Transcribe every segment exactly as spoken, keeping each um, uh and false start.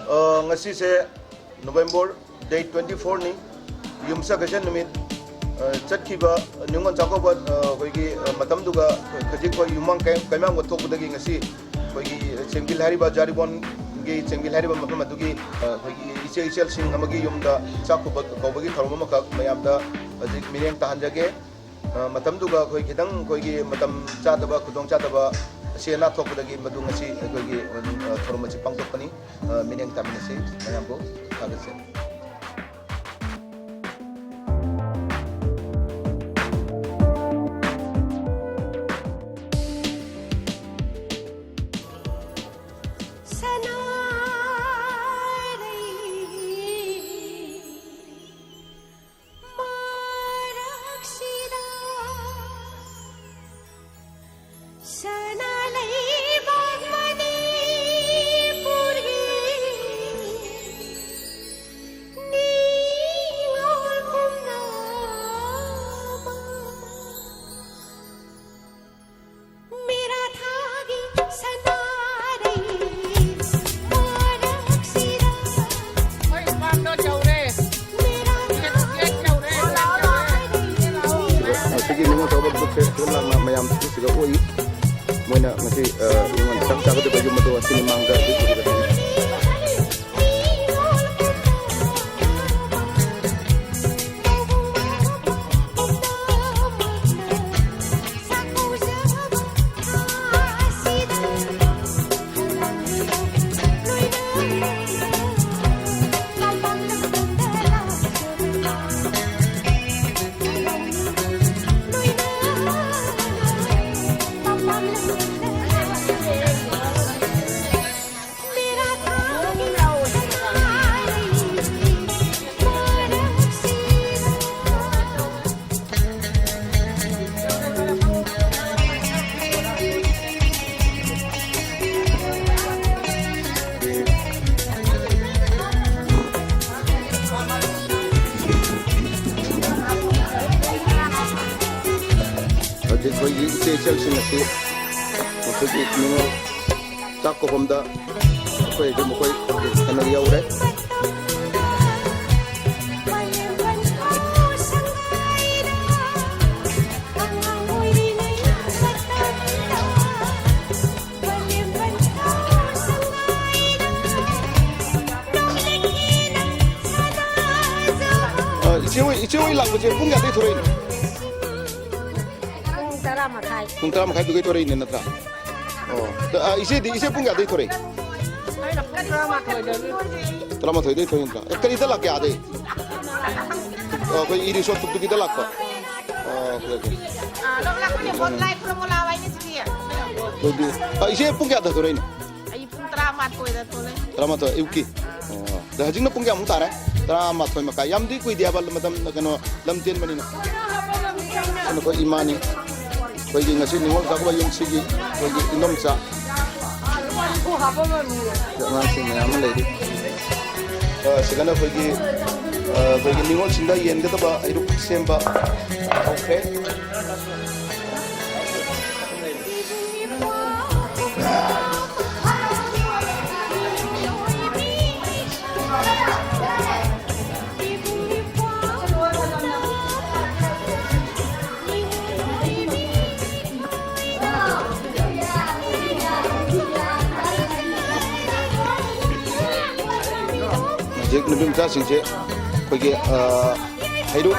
ꯑ, ꯉꯁꯤꯁꯦ November date twenty four ꯅꯤ, ꯌꯨꯝꯁꯀꯩꯁ ꯅꯨꯃꯤꯠ꯫ ꯑ, ꯆꯠꯈꯤꯕ ꯅꯤꯉꯣꯜ ꯆꯥꯛꯀꯧꯕ, ꯑ, ꯑꯩꯈꯣꯏꯒꯤ, ꯑ, ꯃꯇꯝꯗꯨꯒ ꯈꯖꯤꯛ ꯑꯩꯈꯣꯏ ꯌꯨꯝꯃꯥꯡ ꯀꯩ-, ꯀꯩꯃꯥꯡꯕ ꯊꯣꯛꯄꯗꯒꯤ ꯉꯁꯤ ꯑꯩꯈꯣꯏꯒꯤ ꯆꯦꯡꯕꯤꯜ ꯍꯥꯏꯔꯤꯕ, ꯖꯥꯔꯤꯕꯣꯟꯒꯤ ꯆꯦꯡꯕꯤꯜ ꯍꯥꯏꯔꯤꯕ ꯃꯐꯝ ꯑꯗꯨꯒꯤ, ꯑ, ꯑꯩꯈꯣꯏꯒꯤ ꯏꯆꯦ ꯏꯆꯜꯁꯤꯡ ꯑꯃꯒꯤ ꯌꯨꯝꯗ ꯆꯥꯛ ꯀꯧꯕ-, ꯀꯧꯕꯒꯤ ꯊꯧꯔꯝ ꯑꯃꯈꯛ ꯃꯌꯥꯝꯗ ꯍꯧꯖꯤꯛ ꯃꯤꯠꯌꯦꯡ ꯇꯥꯍꯟꯖꯒꯦ꯫ ꯑ, ꯃꯇꯝꯗꯨꯒ ꯑꯩꯈꯣꯏ ꯈꯤꯇꯪ ꯑꯩꯈꯣꯏꯒꯤ ꯃꯇꯝ ꯆꯥꯗꯕ, ꯈꯨꯗꯣꯡ ꯆꯥꯗꯕ, ꯑꯁꯤ ꯑꯅꯥ ꯊꯣꯛꯄꯗꯒꯤ ꯃꯗꯨ ꯉꯁꯤ ꯑꯩꯈꯣꯏꯒꯤ, ꯑ, ꯊꯧꯔꯝ ꯑꯁꯤ ꯄꯥꯡꯊꯣꯛꯄꯅꯤ꯫ ꯑ, ꯃꯤꯠꯌꯦꯡ ꯇꯥꯃꯤꯟꯅꯁꯤ꯫ ꯃꯌꯥꯝꯕꯨ ꯊꯥꯒꯠꯆꯔꯤ꯫ ꯑꯁꯤꯒꯤ ꯅꯤꯉꯣꯜ ꯆꯥꯛꯀꯧꯕ ꯐꯦꯁꯇꯤꯚꯦꯜ ꯂꯥꯛꯅ ꯃꯌꯥꯝ ꯁꯤꯒ ꯑꯣꯏ꯫ ꯃꯣꯏꯅ ꯉꯁꯤ, ꯑ, ꯅꯤꯉꯣꯜ ꯆꯥꯛ ꯆꯥꯒꯗꯕ ꯌꯨꯝ ꯑꯗꯣ ꯑꯁꯤꯒꯤ ꯃꯥꯡꯗ ꯑꯗꯨ ꯄꯨꯔꯒ ꯍꯧꯖꯤꯛ ꯑꯩꯈꯣꯏꯒꯤ ꯏꯆꯦ ꯏꯆꯜꯁꯤꯡ ꯑꯁꯤ ꯑꯩꯈꯣꯏꯒꯤ ꯅꯤꯉꯣꯜ ꯆꯥꯛ ꯀꯧꯐꯝꯗ ꯑꯩꯈꯣꯏ ꯑꯗꯨꯝ ꯑꯩꯈꯣꯏ ꯀꯩꯅꯣ ꯌꯧꯔꯦ꯫ ꯑ, ꯏꯆꯦ ꯍꯣꯏ, ꯏꯆꯦ ꯍꯣꯏ ꯂꯥꯛꯄꯁꯦ ꯄꯨꯡ ꯀꯌꯥꯗꯩ ꯊꯣꯔꯛꯏꯅꯣ? ꯄꯨꯡ ꯇꯔꯥ ꯃꯈꯥꯏ꯫ ꯄꯨꯡ ꯇꯔꯥ ꯃꯈꯥꯏꯗꯨꯒꯩ ꯊꯣꯔꯛꯏꯅꯦ ꯅꯠꯇ꯭ꯔꯥ? ꯑꯣ꯫ ꯑ, ꯏꯆꯦꯗꯤ, ꯏꯆꯦ ꯄꯨꯡ ꯀꯌꯥꯗꯩ ꯊꯣꯔꯛꯏ? ꯑꯩꯅ ꯄꯨꯡ ꯇꯔꯥꯃꯥꯊꯣꯏꯗꯒꯤ꯫ ꯇꯔꯥꯃꯥꯊꯣꯏꯗꯩ ꯊꯣꯛꯏ ꯅꯠꯇ꯭ꯔꯥ? ꯑꯦ, ꯀꯔꯤꯗ ꯂꯥꯛꯀꯦ ꯑꯥꯗꯩ? ꯑꯣ, ꯑꯩꯈꯣꯏ ꯏ ꯔꯤꯁꯣ ꯇꯨꯞꯇꯨꯒꯤꯗ ꯂꯥꯛꯄ? ꯑꯣ, ꯑꯣꯀꯦ, ꯑꯣꯀꯦ꯫ ꯑꯥ, ꯂꯧ ꯂꯥꯛꯄꯅꯦ, ꯕꯣꯠ ꯂꯥꯏ ꯈꯨꯔꯨꯝꯃꯣ ꯂꯥꯛꯑꯣ ꯍꯥꯏꯅꯦ ꯁꯤꯗꯤ꯫ ꯑꯗꯨꯗꯤ, ꯑ, ꯏꯆꯦ ꯄꯨꯡ ꯀꯌꯥꯗ ꯊꯣꯔꯛꯏꯅꯣ? ꯑꯩ ꯄꯨꯡ ꯇꯔꯥꯃꯥꯊꯣꯏꯗ ꯊꯣꯛꯂꯛꯑꯦ꯫ ꯇꯔꯥꯃꯥꯊꯣꯏ ꯑꯌꯨꯛꯀꯤ? ꯑꯣ, ꯑꯗꯣ ꯍꯧꯖꯤꯛꯅ ꯄꯨꯡ ꯀꯌꯥꯃꯨꯛ ꯇꯥꯔꯦ? ꯇꯔꯥꯃꯥꯊꯣꯏ ꯃꯈꯥꯏ꯫ ꯌꯥꯝꯗꯤ ꯀꯨꯏꯗꯦ ꯍꯥꯏꯕ, ꯃꯇꯝ, ꯀꯩꯅꯣ, ꯂꯝ ꯇꯦꯟꯕꯅꯤꯅ꯫ ꯑꯗꯨꯅ ꯑꯩꯈꯣꯏ ꯏꯃꯥꯅꯤ꯫ ꯑꯩꯈꯣꯏꯒꯤ ꯉꯁꯤ ꯅꯤꯉꯣꯜ ꯆꯥꯛꯀꯧꯕ ꯌꯨꯝꯁꯤꯒꯤ ꯑꯩꯈꯣꯏꯒꯤ ꯏꯅꯣꯝꯆꯥ꯫ ꯑꯉꯥꯡꯁꯤꯡ ꯃꯌꯥꯝ ꯑꯃ ꯂꯩꯔꯤ꯫ ꯑ, ꯁꯤꯗꯅ ꯑꯩꯈꯣꯏꯒꯤ, ꯑ, ꯑꯩꯈꯣꯏꯒꯤ ꯅꯤꯉꯣꯜꯁꯤꯡꯗ ꯌꯦꯟꯒꯗꯕ ꯍꯩꯔꯨꯛ ꯁꯦꯝꯕ ꯍꯧꯈ꯭ꯔꯦ꯫ ꯍꯧꯖꯤꯛ ꯅꯨꯄꯤ ꯃꯆꯥꯁꯤꯡꯁꯦ ꯑꯩꯈꯣꯏꯒꯤ, ꯑ, ꯍꯩꯔꯨꯛ,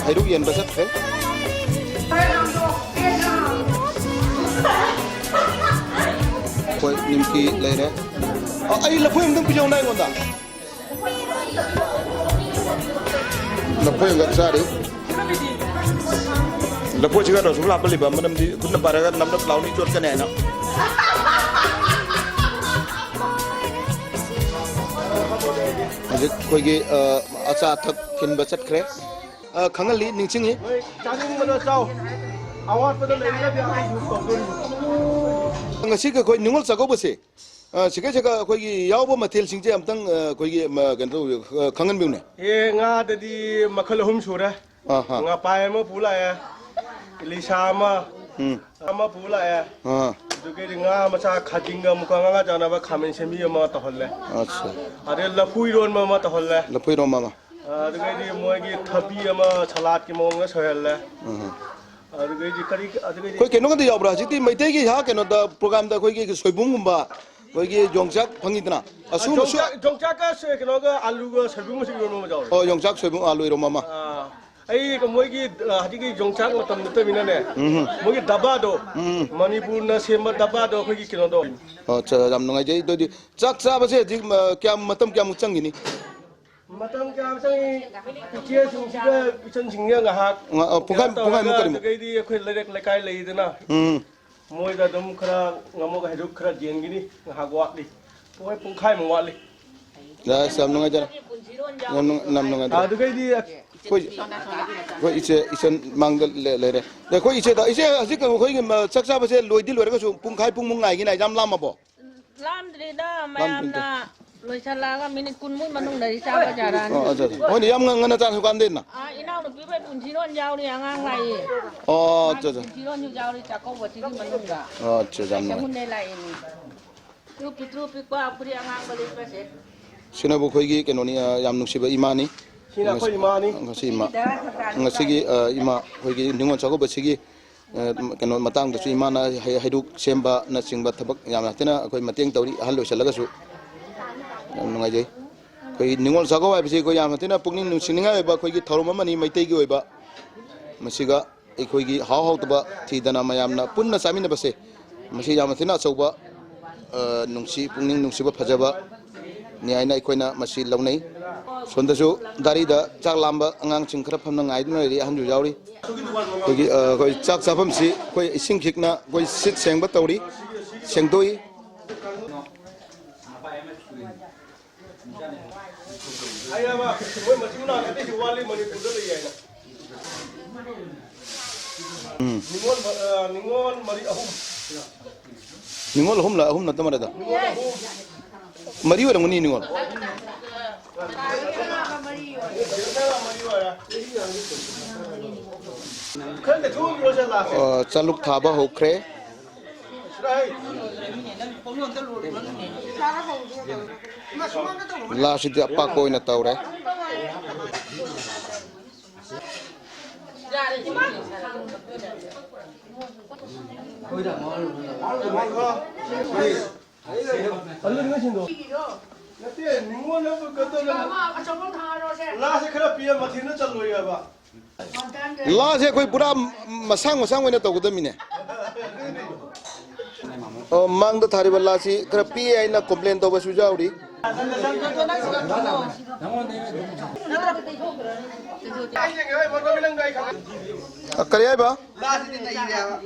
ꯍꯩꯔꯨꯛ ꯌꯦꯟꯕ ꯆꯠꯈ꯭ꯔꯦ꯫ ꯑꯩꯈꯣꯏ ꯅꯤꯝꯀꯤ ꯂꯩꯔꯦ꯫ ꯑ, ꯑꯩ ꯂꯐꯣꯏ ꯑꯝꯇꯪ ꯄꯤꯖꯧꯅ ꯑꯩꯉꯣꯟꯗ꯫ ꯂꯐꯣꯏ ꯑꯃꯈꯛ ꯆꯥꯔꯤ꯫ ꯂꯐꯣꯏꯁꯤꯒ ꯔꯁꯒꯨꯜꯂꯥ ꯍꯥꯞꯄꯜꯂꯤꯕ ꯃꯔꯝꯗꯤ ꯈꯨꯠꯅ ꯄꯥꯏꯔꯒ ꯅꯞ ꯅꯞ ꯂꯥꯎꯅꯤ ꯆꯣꯠꯀꯅꯤ ꯍꯥꯏꯅ꯫ ꯍꯧꯖꯤꯛ ꯑꯩꯈꯣꯏꯒꯤ, ꯑ, ꯑꯆꯥ ꯑꯊꯛ ꯊꯤꯟꯕ ꯆꯠꯈ꯭ꯔꯦ꯫ ꯑ, ꯈꯪꯍꯜꯂꯤ, ꯅꯤꯡꯁꯤꯡꯉꯤ꯫ ꯅꯣꯏ ꯆꯥꯅꯤꯡꯕꯗꯣ ꯆꯥꯎ, ꯑꯋꯥꯠꯄꯗꯣ ꯂꯩꯔꯒꯗꯤ ꯑꯩ ꯌꯨꯝ ꯇꯧꯗꯣꯔꯤꯕꯅꯤ꯫ ꯉꯁꯤꯒꯤ ꯑꯩꯈꯣꯏ ꯅꯤꯉꯣꯜ ꯆꯥꯛꯀꯧꯕꯁꯦ, ꯑ, ꯁꯤꯀꯩ ꯁꯤꯀ ꯑꯩꯈꯣꯏꯒꯤ ꯌꯥꯎꯕ ꯃꯊꯦꯜꯁꯤꯡꯁꯦ ꯑꯝꯇꯪ, ꯑ, ꯑꯩꯈꯣꯏꯒꯤ, ꯃ-, ꯀꯩꯅꯣ ꯇꯧꯕꯤꯌꯨ, ꯑ, ꯈꯪꯍꯟꯕꯤꯌꯨꯅꯦ꯫ ꯑꯦ, ꯉꯥꯗꯗꯤ ꯃꯈꯜ ꯑꯍꯨꯝ ꯁꯨꯔꯦ꯫ ꯑꯥ, ꯍꯥ꯫ ꯉꯄꯥꯏ ꯑꯃ ꯄꯨ ꯂꯥꯛꯑꯦ, ꯏꯂꯤꯁꯥ ꯑꯃ, ꯎꯝ꯫ ꯑꯃ ꯄꯨ ꯂꯥꯛꯑꯦ꯫ ꯑꯥ꯫ ꯑꯗꯨꯒꯩꯗꯤ ꯉꯥ ꯉꯥ ꯃꯆꯥ ꯈꯥꯖꯤꯡꯒ ꯃꯨꯀꯥ ꯉꯥꯒ ꯆꯥꯟꯅꯕ ꯈꯥꯃꯦꯟ ꯁꯦꯝꯕꯤ ꯑꯃ ꯇꯧꯍꯜꯂꯦ꯫ ꯑꯠꯁꯥ꯫ ꯑꯗꯩ ꯂꯐꯨ ꯏꯔꯣꯟꯕ ꯑꯃ ꯇꯧꯍꯜꯂꯦ꯫ ꯂꯐꯨ ꯏꯔꯣꯝꯕ ꯑꯃ꯫ ꯑꯗꯨꯗꯒꯤꯗꯤ ꯃꯣꯏꯒꯤ ꯊꯕꯤ ꯑꯃ ꯁꯂꯥꯗꯀꯤ ꯃꯑꯣꯡꯗ ꯁꯣꯏꯍꯜꯂꯦ꯫ ꯎꯝ꯫ ꯑꯗꯨꯗꯒꯤꯗꯤ ꯀꯔꯤ, ꯑꯗꯨꯗꯒꯤꯗꯤ ꯑꯩꯈꯣꯏ ꯀꯩꯅꯣꯒꯗꯤ ꯌꯥꯎꯕ꯭ꯔꯥ? ꯍꯧꯖꯤꯛꯇꯤ ꯃꯩꯇꯩꯒꯤ ꯏꯁꯥ ꯀꯩꯅꯣꯗ ꯄ꯭ꯔꯣꯒ꯭ꯔꯥꯝꯗ ꯑꯩꯈꯣꯏꯒꯤ ꯁꯣꯏꯕꯨꯝꯒꯨꯝꯕ, ꯑꯩꯈꯣꯏꯒꯤ ꯌꯣꯡꯆꯥꯛ ꯐꯪꯉꯤꯗꯅ, ꯑꯁꯨꯝꯕꯁꯨ ꯌꯣꯡꯆꯥꯛ, ꯌꯣꯡꯆꯥꯛꯀ ꯁꯣꯏ-, ꯀꯩꯅꯣꯒ ꯑꯂꯨꯒ ꯁꯣꯏꯕꯨꯝꯒꯁꯨ ꯏꯔꯣꯟꯕ ꯑꯃ ꯌꯥꯎꯔꯦ꯫ ꯑꯣ, ꯌꯣꯡꯆꯥꯛ ꯁꯣꯏꯕꯨꯝ ꯑꯂꯨ ꯏꯔꯣꯝꯕ ꯑꯃ꯫ ꯑꯥ, ꯑꯩ ꯃꯣꯏꯒꯤ, ꯑ, ꯍꯧꯖꯤꯛꯀꯤ ꯌꯣꯡꯆꯥꯛ ꯃꯇꯝ ꯅꯠꯇꯕꯅꯤꯅꯅꯦ, ꯎꯝ꯫ ꯃꯣꯏꯒꯤ ꯗꯕꯥꯗꯣ, ꯎꯝ꯫ ꯃꯅꯤꯄꯨꯔꯅ ꯁꯦꯝꯕ ꯗꯕꯥꯗꯣ, ꯑꯩꯈꯣꯏꯒꯤ ꯀꯩꯅꯣꯗꯣ꯫ ꯑꯣ, ꯑꯠꯆꯥ, ꯌꯥꯝ ꯅꯨꯡꯉꯥꯏꯖꯩ꯫ ꯑꯗꯨꯗꯤ ꯆꯥꯛ ꯆꯥꯕꯁꯦ ꯍꯧꯖꯤꯛ, ꯑ, ꯀꯌꯥꯝ, ꯃꯇꯝ ꯀꯌꯥꯃꯨꯛ ꯆꯪꯒꯤꯅꯤ? ꯃꯇꯝ ꯀꯌꯥꯝ ꯆꯪꯉꯤ? ꯏꯆꯦꯁꯤꯡꯁꯤꯒ ꯏꯆꯟꯁꯤꯡꯁꯤꯒ ꯉꯥꯏꯍꯥꯛ ꯉ-, ꯑ, ꯄꯨꯡꯈꯥꯏ-, ꯀꯩꯅꯣ ꯇꯧꯔꯒ, ꯄꯨꯡꯈꯥꯏꯃꯨꯛ ꯀꯔꯤꯃꯨꯛ? ꯑꯗꯨꯗꯒꯤꯗꯤ ꯑꯩꯈꯣꯏ ꯂꯩꯔꯛ ꯂꯩꯀꯥꯏ ꯂꯩꯗꯅ, ꯎꯝ꯫ ꯃꯣꯏꯗ ꯑꯗꯨꯝ ꯈꯔ ꯉꯝꯃꯒ ꯍꯩꯔꯨꯛ ꯈꯔ ꯌꯦꯟꯒꯤꯅꯤ꯫ ꯉꯥꯏꯍꯥꯛ ꯋꯥꯠꯂꯤ꯫ ꯄꯨꯡ, ꯄꯨꯡꯈꯥꯏꯃꯨꯛ ꯋꯥꯠꯂꯤ꯫ ꯑꯁ, ꯌꯥꯝ ꯅꯨꯡꯉꯥꯏꯖꯔꯦ꯫ ꯌꯥꯝ ꯅꯨꯡ-, ꯌꯥꯝ ꯅꯨꯡꯉꯥꯏꯖꯔꯦ꯫ ꯑꯗꯨꯗꯒꯤꯗꯤ ꯑꯩꯈꯣꯏ, ꯑꯩꯈꯣꯏ ꯏꯆꯦ, ꯏꯆꯟ ꯃꯥꯡꯗ ꯂꯩ-, ꯂꯩꯔꯦ꯫ ꯑꯗ ꯑꯩꯈꯣꯏ ꯏꯆꯦꯗ, ꯏꯆꯦ, ꯍꯧꯖꯤꯛ ꯑꯩꯈꯣꯏꯒꯤ ꯃ-, ꯆꯥꯛ ꯆꯥꯕꯁꯦ ꯂꯣꯏꯗꯤ ꯂꯣꯏꯔꯒꯁꯨ ꯄꯨꯡꯈꯥꯏ ꯄꯨꯡꯃꯨꯛ ꯉꯥꯏꯒꯤꯅꯤ ꯍꯥꯏ, ꯌꯥꯝ ꯂꯥꯝꯃꯕꯣ? ꯂꯥꯝꯗ꯭ꯔꯤꯗ, ꯂꯥꯝꯗ꯭ꯔꯤꯗ꯫ ꯃꯌꯥꯝꯅ ꯂꯣꯏꯁꯜꯂꯛꯑꯒ ꯃꯤꯅꯤꯠ ꯀꯨꯟꯃꯨꯛ ꯃꯅꯨꯡꯗꯗꯤ ꯆꯥꯕ ꯌꯥꯔꯛꯑꯅꯤ꯫ ꯑꯣ, ꯑꯠꯆꯥ, ꯑꯠꯆꯥ꯫ ꯍꯣꯏꯅꯦ, ꯌꯥꯝ ꯉꯟ-, ꯉꯟꯅ ꯆꯥꯁꯨ ꯀꯥꯟꯗꯦꯅ꯫ ꯑꯥ, ꯏꯅꯥꯎꯅꯨꯄꯤ ꯍꯣꯏ ꯄꯨꯟꯁꯤꯔꯣꯟ ꯌꯥꯎꯔꯤ, ꯑꯉꯥꯡ ꯂꯥꯛꯏ꯫ ꯑꯣ, ꯑꯠꯆꯥ, ꯑꯠꯆꯥ꯫ ꯄꯨꯟꯁꯤꯔꯣꯟꯁꯨ ꯌꯥꯎꯔꯤ ꯆꯥꯛꯀꯧꯕꯁꯤꯒꯤ ꯃꯅꯨꯡꯗ꯫ ꯑꯣ, ꯑꯠꯆꯥ, ꯌꯥꯝ ꯅꯨꯡꯉꯥꯏ꯫ ꯆꯪꯉꯨꯅꯦ ꯂꯥꯛꯏꯅꯤ꯫ ꯇꯨ ꯄꯤꯛꯇ꯭ꯔꯨ ꯄꯤꯛꯄ ꯐꯨꯔꯤꯠ ꯑꯉꯥꯡꯕ ꯂꯤꯠꯄꯁꯦ꯫ ꯁꯤꯅꯕꯨ ꯑꯩꯈꯣꯏꯒꯤ ꯀꯩꯅꯣꯅꯤ, ꯑ, ꯌꯥꯝ ꯅꯨꯡꯁꯤꯕ ꯏꯃꯥꯅꯤ꯫ ꯁꯤꯅ ꯑꯩꯈꯣꯏ ꯏꯃꯥꯅꯤ꯫ ꯉꯁꯤ ꯏꯃꯥ, ꯉꯁꯤꯒꯤ, ꯑ, ꯏꯃꯥ ꯑꯩꯈꯣꯏꯒꯤ ꯅꯤꯉꯣꯜ ꯆꯥꯛꯀꯧꯕꯁꯤꯒꯤ, ꯑ, ꯀꯩꯅꯣ ꯃꯇꯥꯡꯗꯁꯨ ꯏꯃꯥꯅ ꯍꯩ-, ꯍꯩꯔꯨꯛ ꯁꯦꯝꯕꯅꯆꯤꯡꯕ ꯊꯕꯛ ꯌꯥꯝꯅ ꯊꯤꯅ ꯑꯩꯈꯣꯏ ꯃꯇꯦꯡ ꯇꯧꯔꯤ, ꯑꯍꯜ ꯑꯣꯏꯁꯜꯂꯒꯁꯨ꯫ ꯌꯥꯝ ꯅꯨꯡꯉꯥꯏꯖꯩ꯫ ꯑꯩꯈꯣꯏ ꯅꯤꯉꯣꯜ ꯆꯥꯛꯀꯧꯕ ꯍꯥꯏꯕꯁꯤ ꯑꯩꯈꯣꯏ ꯌꯥꯝꯅ ꯊꯤꯅ ꯄꯨꯛꯅꯤꯡ ꯅꯨꯡꯁꯤꯅꯤꯡꯉꯥꯏ ꯑꯣꯏꯕ ꯑꯩꯈꯣꯏꯒꯤ ꯊꯧꯔꯝ ꯑꯃꯅꯤ, ꯃꯩꯇꯩꯒꯤ ꯑꯣꯏꯕ꯫ ꯃꯁꯤꯒ ꯑꯩꯈꯣꯏꯒꯤ ꯍꯥꯎ ꯍꯥꯎꯇꯕ ꯊꯤꯗꯅ ꯃꯌꯥꯝꯅ ꯄꯨꯟꯅ ꯆꯥꯃꯤꯟꯅꯕꯁꯦ, ꯃꯁꯤ ꯌꯥꯝꯅ ꯊꯤꯅ ꯑꯆꯧꯕ, ꯑ, ꯅꯨꯡꯁꯤ, ꯄꯨꯛꯅꯤꯡ ꯅꯨꯡꯁꯤꯕ ꯐꯖꯕ ꯅꯤ ꯍꯥꯏꯅ ꯑꯩꯈꯣꯏꯅ ꯃꯁꯤ ꯂꯧꯅꯩ꯫ ꯁꯣꯝꯗꯁꯨ ꯗꯥꯔꯤꯗ ꯆꯥꯛ ꯂꯥꯝꯕ ꯑꯉꯥꯡꯁꯤꯡ ꯈꯔ ꯐꯝꯅ ꯉꯥꯏꯗꯨꯅ ꯂꯩꯔꯤ, ꯑꯍꯟꯁꯨ ꯌꯥꯎꯔꯤ꯫ ꯑꯩꯈꯣꯏꯒꯤ, ꯑ, ꯑꯩꯈꯣꯏ ꯆꯥꯛ ꯆꯥꯐꯝꯁꯤ ꯑꯩꯈꯣꯏ ꯏꯁꯤꯡ ꯈꯤꯛꯅ ꯑꯩꯈꯣꯏ ꯁꯤꯠ ꯁꯦꯡꯕ ꯇꯧꯔꯤ, ꯁꯦꯡꯗꯣꯛꯏ꯫ ꯑꯩ ꯑꯃ, ꯃꯣꯏ ꯃꯆꯤꯟ ꯃꯅꯥꯎ ꯑꯇꯩꯁꯨ ꯋꯥꯠꯂꯤ, ꯃꯅꯤꯄꯨꯔꯗ ꯂꯩ ꯍꯥꯏꯅ꯫ ꯎꯝ꯫ ꯅꯤꯉꯣꯜ ꯃ-, ꯑ, ꯅꯤꯉꯣꯜ ꯃꯔꯤ, ꯑꯍꯨꯝ꯫ ꯅꯤꯉꯣꯜ ꯑꯍꯨꯝꯂ, ꯑꯍꯨꯝ ꯅꯠꯇ ꯃꯥꯜꯂꯦꯗ꯫ ꯅꯤꯉꯣꯜ ꯑꯍꯨꯝ꯫ ꯃꯔꯤ ꯑꯣꯏꯔꯝꯒꯅꯤ ꯅꯤꯉꯣꯜ꯫ ꯈꯔ ꯂꯩꯊꯣꯛꯑꯝꯈꯤꯔꯣꯏꯁꯦ ꯂꯥꯛꯀꯦ꯫ ꯑ, ꯆꯥꯂꯨꯛ ꯊꯥꯕ ꯍꯧꯈ꯭ꯔꯦ꯫ ꯂꯥꯁꯤꯗꯤ ꯑꯄꯥꯛꯄ ꯑꯣꯏꯅ ꯇꯧꯔꯦ꯫ ꯅꯠꯇꯦ, ꯅꯤꯉꯣꯜ ꯑꯃ ꯀꯩꯅꯣ ꯇꯧꯗꯅ ꯂꯥꯁꯦ ꯈꯔ ꯄꯤꯔ ꯃꯊꯦꯜꯗ ꯆꯜꯂꯣꯏꯌꯦꯕ꯫ ꯂꯥꯁꯦ ꯑꯩꯈꯣꯏ ꯄꯨꯔꯥ ꯃꯁꯥꯡ ꯃꯁꯥꯡ ꯑꯣꯏꯅ ꯇꯧꯒꯗꯕꯅꯤꯅꯦ꯫ ꯑꯣ, ꯃꯥꯡꯗ ꯊꯥꯔꯤꯕ ꯂꯥꯁꯤ ꯈꯔ ꯄꯤꯛꯑꯦ ꯍꯥꯏꯅ complain ꯇꯧꯕꯁꯨ ꯌꯥꯎꯔꯤ꯫ ꯑ, ꯀꯔꯤ ꯍꯥꯏꯕ? ꯂꯥꯁꯤꯗꯤ ꯅꯩꯔꯦꯕ꯫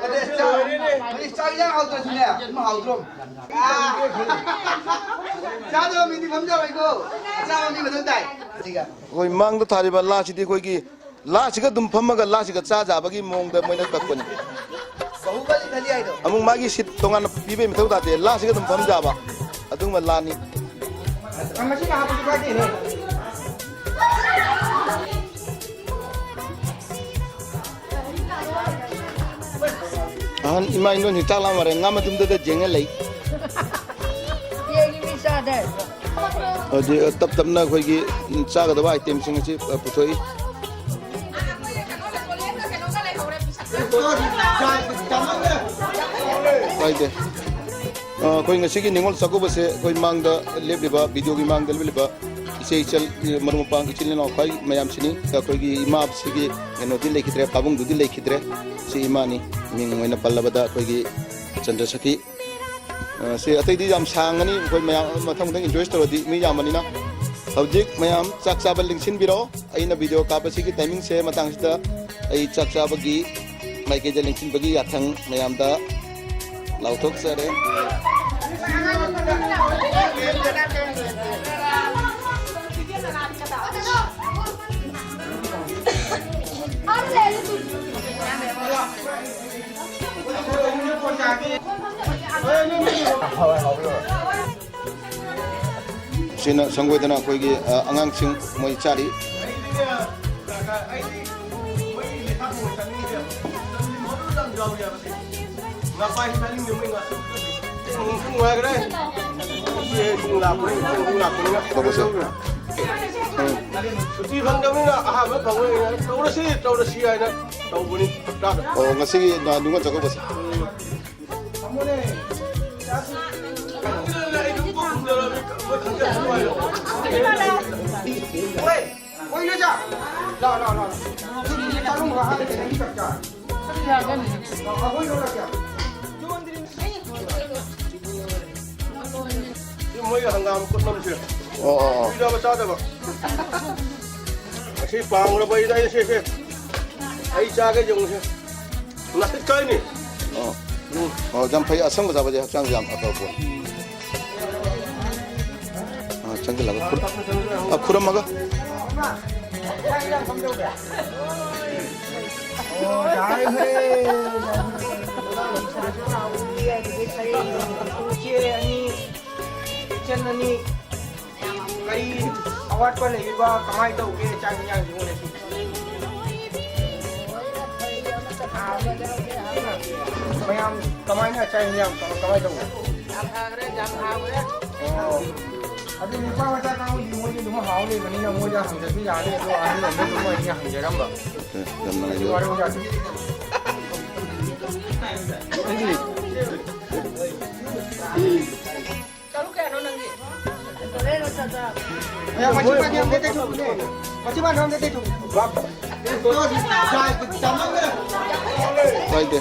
ꯑꯗꯩ ꯆꯥꯛ, ꯑꯗꯩ ꯆꯥꯛ ꯏꯟꯖꯥꯡ ꯍꯥꯎꯇ꯭ꯔꯁꯨꯅꯦ, ꯑꯗꯨꯝ ꯍꯥꯎꯗ꯭ꯔꯣ? ꯑꯥ! ꯆꯥꯗꯕ ꯃꯤꯗꯤ ꯐꯝꯖꯔꯣꯏꯀꯣ꯫ ꯑꯆꯥꯕ ꯃꯤ ꯃꯊꯧ ꯇꯥꯏ꯫ ꯁꯤꯒ꯫ ꯑꯩꯈꯣꯏ ꯃꯥꯡꯗ ꯊꯥꯔꯤꯕ ꯂꯥꯁꯤꯗꯤ ꯑꯩꯈꯣꯏꯒꯤ ꯂꯥꯁꯤꯒ ꯑꯗꯨꯝ ꯐꯝꯃꯒ ꯂꯥꯁꯤꯒ ꯆꯥ ꯆꯥꯕꯒꯤ ꯃꯑꯣꯡꯗ ꯃꯣꯏꯅ ꯀꯛꯄꯅꯤ꯫ ꯕꯥꯍꯨꯕꯂꯤ ꯈꯜꯂꯤ ꯍꯥꯏꯗꯣ꯫ ꯑꯃꯨꯛ ꯃꯥꯒꯤ seat ꯇꯣꯉꯥꯟꯅ ꯄꯤꯕꯩ ꯃꯊꯧ ꯇꯥꯗꯦ, ꯂꯥꯁꯤꯒ ꯑꯗꯨꯝ ꯐꯝ ꯆꯥꯕ ꯑꯗꯨꯒꯨꯝꯕ ꯂꯥꯅꯤ꯫ ꯃꯁꯤꯅ ꯍꯥꯞꯄꯁꯨ ꯀꯥꯏꯗꯦꯅꯦ꯫ ꯑꯍꯟ ꯏꯃꯥ ꯏꯟꯗꯣꯟꯁꯤꯡ ꯆꯥꯛ ꯂꯥꯝꯃꯔꯦ, ꯉꯥ ꯃꯇꯨꯝꯗꯨꯗ ꯌꯦꯡꯉ ꯂꯩ꯫ ꯌꯦꯡꯉꯤ ꯃꯤ ꯆꯥꯗꯦ꯫ ꯍꯧꯖꯤꯛ ꯇꯞ ꯇꯞꯅ ꯑꯩꯈꯣꯏꯒꯤ ꯆꯥꯒꯗꯕ item ꯁꯤꯡ ꯑꯁꯤ ꯄꯨꯊꯣꯛꯏ꯫ ꯀꯥꯏꯗꯦ꯫ ꯑ, ꯑꯩꯈꯣꯏ ꯉꯁꯤꯒꯤ ꯅꯤꯉꯣꯜ ꯆꯥꯛꯀꯧꯕꯁꯦ ꯑꯩꯈꯣꯏ ꯃꯥꯡꯗ ꯂꯦꯞꯂꯤꯕ, video ꯒꯤ ꯃꯥꯡꯗ ꯂꯦꯞꯂꯤꯕ ꯏꯆꯦ ꯏꯆꯜ, ꯃꯔꯨꯞ ꯃꯄꯥꯡ, ꯏꯆꯤꯜ ꯏꯅꯥꯎ ꯈ꯭ꯋꯥꯏ ꯃꯌꯥꯝꯁꯤꯅꯤ꯫ ꯑꯩꯈꯣꯏꯒꯤ ꯏꯃꯥꯁꯤꯒꯤ ꯀꯩꯅꯣꯗꯤ ꯂꯩꯈꯤꯗ꯭ꯔꯦ, ꯄꯥꯕꯨꯡꯗꯨꯗꯤ ꯂꯩꯈꯤꯗ꯭ꯔꯦ꯫ ꯁꯤ ꯏꯃꯥꯅꯤ, ꯃꯤꯡ ꯑꯣꯏꯅ ꯄꯜꯂꯕꯗ ꯑꯩꯈꯣꯏꯒꯤ ꯆꯟꯗ꯭ꯔꯁꯈꯤ꯫ ꯑ, ꯁꯤ ꯑꯇꯩꯗꯤ ꯌꯥꯝ ꯁꯥꯡꯉꯅꯤ, ꯑꯩꯈꯣꯏ ꯃꯌꯥꯝ ꯃꯊꯪ ꯃꯊꯪ enjoy ꯇꯧꯔꯗꯤ ꯃꯤ ꯌꯥꯝꯕꯅꯤꯅ꯫ ꯍꯧꯖꯤꯛ ꯃꯌꯥꯝ ꯆꯥꯛ ꯆꯥꯕ ꯂꯦꯡꯁꯤꯟꯕꯤꯔꯣ꯫ ꯑꯩꯅ video ꯀꯥꯞꯄꯁꯤꯒꯤ timing ꯁꯦ ꯃꯇꯥꯡꯁꯤꯗ ꯑꯩ ꯆꯥꯛ ꯆꯥꯕꯒꯤ ꯃꯥꯏꯀꯩꯗ ꯂꯦꯡꯁꯤꯟꯕꯒꯤ ꯌꯥꯊꯪ ꯃꯌꯥꯝꯗ ꯂꯥꯎꯊꯣꯛꯆꯔꯦ꯫ ꯁꯤꯅ ꯁꯪꯒꯣꯏꯗꯅ ꯑꯩꯈꯣꯏꯒꯤ, ꯑ, ꯑꯉꯥꯡꯁꯤꯡ ꯃꯣꯏ ꯆꯥꯔꯤ꯫ ꯑꯩꯗꯤ ꯃꯣꯏꯒꯤ ꯃꯦꯊꯥ ꯊꯣꯡꯕ ꯆꯥꯅꯤꯡꯉꯤꯁꯦ꯫ ꯉꯥ ꯄꯥꯏ ꯆꯥꯅꯤꯡꯗꯦ ꯃꯣꯏ ꯉꯥ꯫ ꯅꯨꯡꯁꯨ ꯅꯨꯡꯉꯥꯏꯈ꯭ꯔꯦ꯫ ꯉꯁꯤ ꯍꯦꯛ ꯌꯨꯝ ꯂꯥꯛꯄꯅꯤ, ꯌꯨꯝ ꯂꯥꯛꯄꯅꯤꯅ꯫ ꯇꯧꯕꯁꯦ꯫ ꯎꯝ꯫ ꯁꯨꯇꯤ ꯐꯪꯗꯕꯅꯤꯅ ꯑꯍꯥꯟꯕ ꯐꯪꯕꯅꯤꯅ ꯇꯧꯔꯁꯤ, ꯇꯧꯔꯁꯤ ꯍꯥꯏꯅ ꯇꯧꯕꯅꯤ ꯍꯞꯇꯥꯗ꯫ ꯑꯣ, ꯉꯁꯤꯒꯤ ꯅ-, ꯅꯤꯉꯣꯜ ꯆꯥꯛꯀꯧꯕꯁꯦ꯫ ꯁꯤ ꯃꯣꯏꯒꯤ ꯍꯪꯒꯥꯝ ꯀꯨꯠꯅꯝꯁꯦ꯫ ꯑꯣ, ꯑꯣ, ꯑꯣ꯫ ꯀꯨꯏꯔꯕ ꯆꯥꯗꯕ꯫ ꯑꯁꯤ ꯄꯥꯝꯈ꯭ꯔꯕ ꯑꯩꯅ, ꯑꯩ ꯁꯦ, ꯁꯦ꯫ ꯑꯩ ꯆꯥꯒꯦ ꯌꯦꯡꯉꯨꯁꯦ꯫ ꯅꯥꯄꯤ ꯀꯥꯏꯅꯤ꯫ ꯑꯣ꯫ ꯎꯝ꯫ ꯑꯣ, ꯌꯥꯝ ꯐꯩ꯫ ꯑꯁꯪꯕ ꯆꯥꯕꯁꯦ ꯍꯛꯆꯥꯡꯁꯦ ꯌꯥꯝ ꯑꯐꯕ ꯄꯣꯠꯅꯤ꯫ ꯑꯥ, ꯆꯪꯁꯤꯜꯂꯒ ꯈꯨꯔꯨꯝ-, ꯑꯥ, ꯈꯨꯔꯨꯝꯃꯒ꯫ ꯀꯔꯤ ꯑꯋꯥꯠꯄ ꯂꯩꯔꯤꯕ, ꯀꯃꯥꯏꯅ ꯇꯧꯒꯦ ꯆꯥꯛ ꯏꯟꯖꯥꯡꯁꯤꯕꯨ ꯉꯁꯤ? ꯃꯌꯥꯝ ꯀꯃꯥꯏꯅ ꯆꯥꯛ ꯏꯟꯖꯥꯡ ꯀꯃꯥꯏ-, ꯀꯃꯥꯏꯅ ꯇꯧꯒꯦ? ꯌꯥꯝ ꯐꯈ꯭ꯔꯦ, ꯌꯥꯝ ꯍꯥꯎꯔꯦ꯫ ꯑꯣ꯫ ꯑꯗꯨ ꯅꯨꯄꯥ ꯃꯆꯥ ꯀꯥꯡꯕꯨꯗꯤ ꯃꯣꯏꯗꯤ ꯑꯗꯨꯝ ꯍꯥꯎ ꯂꯩꯕꯅꯤꯅ ꯃꯣꯏꯗ ꯍꯪꯗ꯭ꯔꯁꯨ ꯌꯥꯅꯤ, ꯑꯗꯣ ꯑꯍꯜ ꯂꯃꯟꯗ ꯑꯗꯨꯝ ꯑꯩꯅ ꯍꯪꯖꯔꯝꯕ꯫ ꯑꯣꯀꯦ, ꯌꯥꯝ ꯅꯨꯡꯉꯥꯏꯖꯔꯦ꯫ ꯋꯥꯔꯧ ꯌꯥꯗꯦ꯫ ꯆꯔꯨ ꯀꯌꯥꯅꯣ ꯅꯪꯒꯤ? ꯃꯌꯥꯝ ꯃꯆꯤꯟ ꯕꯥꯟ ꯍꯥꯝꯗꯦ ꯇꯩꯊꯣꯛꯄꯅꯦ꯫ ꯃꯆꯤꯟ ꯕꯥꯟ ꯍꯥꯝꯗꯦ ꯇꯩꯊꯣꯛ꯫ ꯀꯥꯏꯗꯦ꯫